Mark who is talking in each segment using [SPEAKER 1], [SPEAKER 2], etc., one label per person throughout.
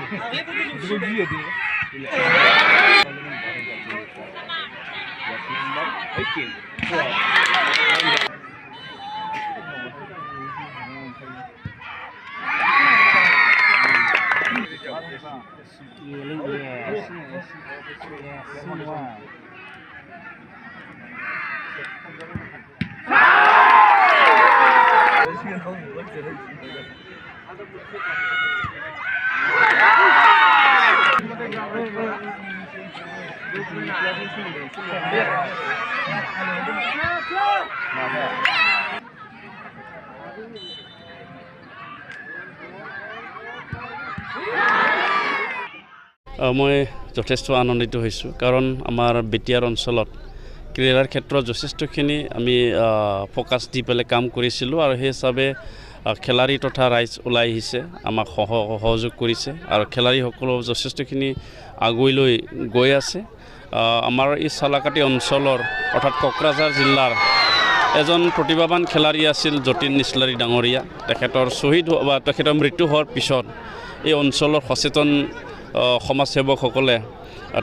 [SPEAKER 1] মই যথেষ্ট আনন্দিত হৈছোঁ, কাৰণ আমাৰ বি টি আৰ অঞ্চলত ক্ৰীড়াৰ ক্ষেত্ৰত যথেষ্টখিনি আমি ফ'কাছ দি পেলাই কাম কৰিছিলোঁ আৰু সেই হিচাপে খেলাৰী তথা ৰাইজ ওলাই আহিছে, আমাক সহযোগ কৰিছে আৰু খেলাৰীসকলেও যথেষ্টখিনি আগুৱাই লৈ গৈ আছে। আমাৰ এই চালাকাটি অঞ্চলৰ অৰ্থাৎ কোকৰাঝাৰ জিলাৰ এজন প্ৰতিভাৱান খেলাৰী আছিল যতীন ইছলাৰী ডাঙৰীয়া। তেখেতৰ শ্বহীদ বা তেখেতৰ মৃত্যু হোৱাৰ পিছত এই অঞ্চলৰ সচেতন সমাজসেৱকসকলে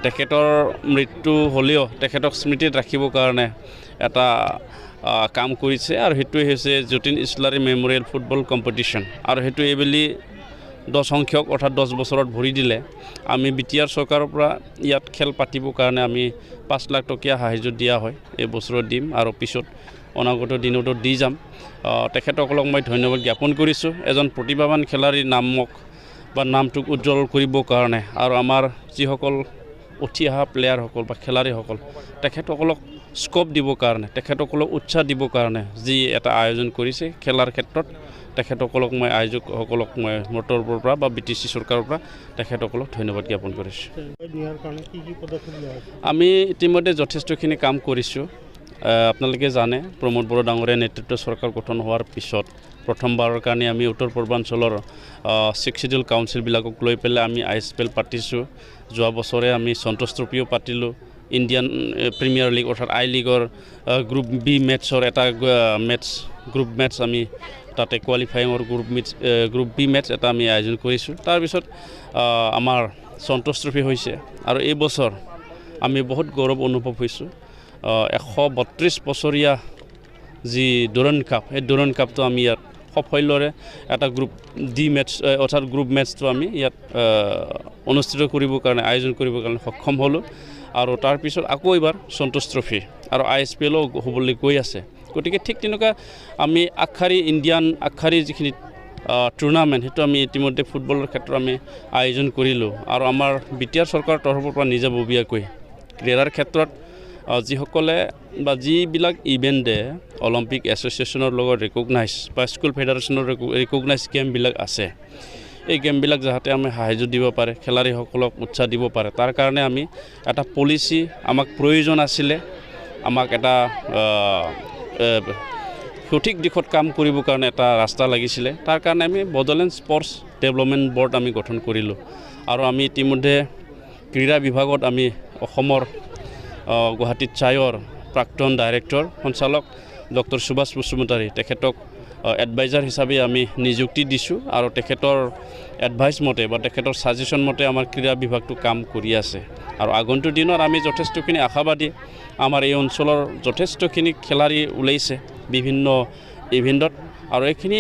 [SPEAKER 1] তেখেতৰ মৃত্যু হ'লেও তেখেতক স্মৃতিত ৰাখিবৰ কাৰণে এটা কাম কৰিছে আৰু সেইটোৱে হৈছে Jatin Islary memorial football competition. আৰু সেইটো এইবেলি 10 সংখ্যক অৰ্থাৎ 10 বছৰত ভৰি দিলে। আমি বি টি আৰ চৰকাৰৰ পৰা ইয়াত খেল পাতিবৰ কাৰণে আমি 5 লাখ টকীয়া সাহায্য দিয়া হয়, এই বছৰত দিম আৰু পিছত অনাগত দিনতো দি যাম। তেখেতসকলক মই ধন্যবাদ জ্ঞাপন কৰিছোঁ, এজন প্ৰতিভাৱান খেলাৰীৰ নামক বা নামটোক উজ্জ্বল কৰিবৰ কাৰণে আৰু আমাৰ যিসকল উঠি অহা প্লেয়াৰসকল বা খেলাৰীসকল তেখেতসকলক স্ক'প দিবৰ কাৰণে, তেখেতসকলক উৎসাহ দিবৰ কাৰণে যি এটা আয়োজন কৰিছে খেলাৰ ক্ষেত্ৰত, তেখেতসকলক মই আয়োজকসকলক মই মোৰ তৰফৰ পৰা বা বি টি চি চৰকাৰৰ পৰা তেখেতসকলক ধন্যবাদ জ্ঞাপন কৰিছোঁ। আমি ইতিমধ্যে যথেষ্টখিনি কাম কৰিছোঁ। আপোনালোকে জানে প্ৰমোদ বড়ো ডাঙৰীয়া নেতৃত্ব চৰকাৰ গঠন হোৱাৰ পিছত প্ৰথমবাৰৰ কাৰণে আমি উত্তৰ পূৰ্বাঞ্চলৰ ছিক্স চিডিউল কাউন্সিলবিলাকক লৈ পেলাই আমি I S P L পাতিছোঁ। যোৱা বছৰে আমি সন্তোষ ট্ৰফিও পাতিলোঁ। ইণ্ডিয়ান প্ৰিমিয়াৰ লীগ অৰ্থাৎ আই লীগৰ গ্ৰুপ বি মেটছৰ এটা মেটছ গ্ৰুপ মেটছ আমি তাতে কোৱালিফাইঙৰ গ্ৰুপ বি মেটছ এটা আমি আয়োজন কৰিছোঁ। তাৰপিছত আমাৰ সন্তোষ ট্ৰফি হৈছে আৰু এই বছৰ আমি বহুত গৌৰৱ অনুভৱ হৈছোঁ। 132 বছৰীয়া যি ডুৰাণ্ড কাপ, সেই ডুৰাণ্ড কাপটো আমি ইয়াত সাফল্যৰে এটা গ্ৰুপ ডি মেটছ অৰ্থাৎ গ্ৰুপ মেটছটো আমি ইয়াত অনুষ্ঠিত কৰিবৰ কাৰণে, আয়োজন কৰিবৰ কাৰণে সক্ষম হ'লোঁ। আৰু তাৰপিছত আকৌ এইবাৰ সন্তোষ ট্ৰফি আৰু I S P এলো হ'বলৈ গৈ আছে। গতিকে ঠিক তেনেকুৱা আমি আগশাৰী ইণ্ডিয়ান আগশাৰী যিখিনি টুৰ্ণামেণ্ট সেইটো আমি ইতিমধ্যে ফুটবলৰ ক্ষেত্ৰত আমি আয়োজন কৰিলোঁ। আৰু আমাৰ বি টি আৰ চৰকাৰৰ তৰফৰ পৰা নিজাববীয়াকৈ ক্ৰীড়াৰ ক্ষেত্ৰত যিসকলে বা যিবিলাক ইভেণ্টে অলিম্পিক এছ'চিয়েশ্যনৰ লগত ৰেকগনাইজ বা স্কুল ফেডাৰেশ্যনৰ ৰেকগনাইজ গেমবিলাক আছে, এই গেমবিলাক যাতে আমি সাহায্য দিব পাৰে, খেলাৰীসকলক উৎসাহ দিব পাৰে, তাৰ কাৰণে আমি এটা পলিচি আমাক প্ৰয়োজন আছিলে। আমাক এটা সঠিক দিশত কাম কৰিবৰ কাৰণে এটা ৰাস্তা লাগিছিলে, তাৰ কাৰণে আমি বড়োলেণ্ড স্পৰ্টছ ডেভেলপমেণ্ট বৰ্ড আমি গঠন কৰিলোঁ। আৰু আমি ইতিমধ্যে ক্ৰীড়া বিভাগত আমি অসমৰ গুৱাহাটীত চায়ৰ প্ৰাক্তন ডাইৰেক্টৰ সঞ্চালক ডক্টৰ সুভাষ বসুমতাৰী তেখেতক এডভাইজাৰ হিচাপে আমি নিযুক্তি দিছোঁ আৰু তেখেতৰ এডভাইচ মতে বা তেখেতৰ ছাজেশ্যন মতে আমাৰ ক্ৰীড়া বিভাগটো কাম কৰি আছে। আৰু আগন্তুক দিনত আমি যথেষ্টখিনি আশাবাদী। আমাৰ এই অঞ্চলৰ যথেষ্টখিনি খেলাৰী ওলাইছে বিভিন্ন ইভেণ্টত আৰু এইখিনি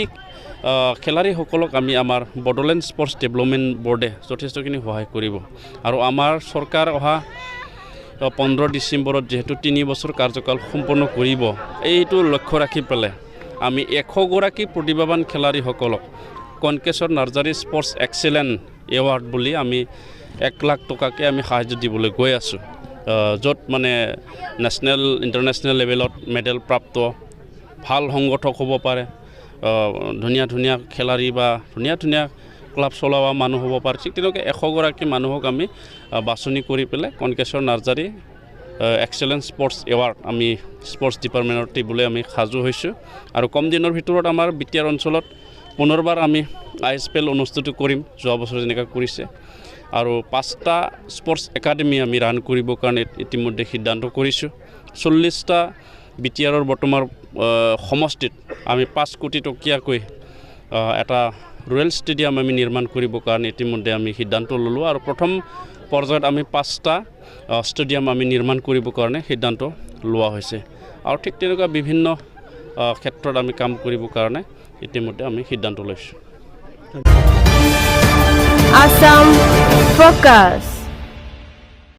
[SPEAKER 1] খেলাৰীসকলক আমি আমাৰ বড়োলেণ্ড স্পৰ্টছ ডেভেলপমেণ্ট বৰ্ডে যথেষ্টখিনি সহায় কৰিব। আৰু আমাৰ চৰকাৰ অহা 15 ডিচেম্বৰত যিহেতু 3 বছৰ কাৰ্যকাল সম্পূৰ্ণ কৰিব, এইটো লক্ষ্য ৰাখি পেলাই আমি 100গৰাকী প্ৰতিভাৱান খেলাৰীসকলক Kankeswar Narzary sports excellent award বুলি আমি 1 লাখ টকাকৈ আমি সাহায্য দিবলৈ গৈ আছোঁ, য'ত মানে নেশ্যনেল ইণ্টাৰনেশ্যনেল লেভেলত মেডেল প্ৰাপ্ত ভাল সংগঠক হ'ব পাৰে, ধুনীয়া ধুনীয়া খেলাৰী বা ধুনীয়া ধুনীয়া ক্লাব চলোৱা মানুহ হ'ব পাৰে। ঠিক তেনেকৈ 100গৰাকী মানুহক আমি বাছনি কৰি পেলাই Kankeswar Narzary excellent sports award আমি স্পৰ্টছ ডিপাৰ্টমেণ্টত দিবলৈ আমি সাজু হৈছোঁ। আৰু কম দিনৰ ভিতৰত আমাৰ বি টি আৰ অঞ্চলত পুনৰবাৰ আমি I S P L অনুষ্ঠিত কৰিম, যোৱা বছৰ যেনেকৈ কৰিছে। আৰু 5টা স্পৰ্টছ একাডেমি আমি ৰান কৰিবৰ কাৰণে ইতিমধ্যে সিদ্ধান্ত কৰিছোঁ। 40টা বি টি আৰৰ বৰ্তমান সমষ্টিত আমি 5 কোটি টকীয়াকৈ এটা ৰুৰেল ষ্টেডিয়াম আমি নিৰ্মাণ কৰিবৰ কাৰণে ইতিমধ্যে আমি সিদ্ধান্ত ল'লোঁ আৰু প্ৰথম পৰ্যায়ত আমি পাঁচটা ষ্টেডিয়াম আমি নিৰ্মাণ কৰিবৰ কাৰণে সিদ্ধান্ত লোৱা হৈছে। আৰু ঠিক তেনেকুৱা বিভিন্ন ক্ষেত্ৰত আমি কাম কৰিবৰ কাৰণে ইতিমধ্যে আমি সিদ্ধান্ত লৈছোঁ।
[SPEAKER 2] Assam Focus.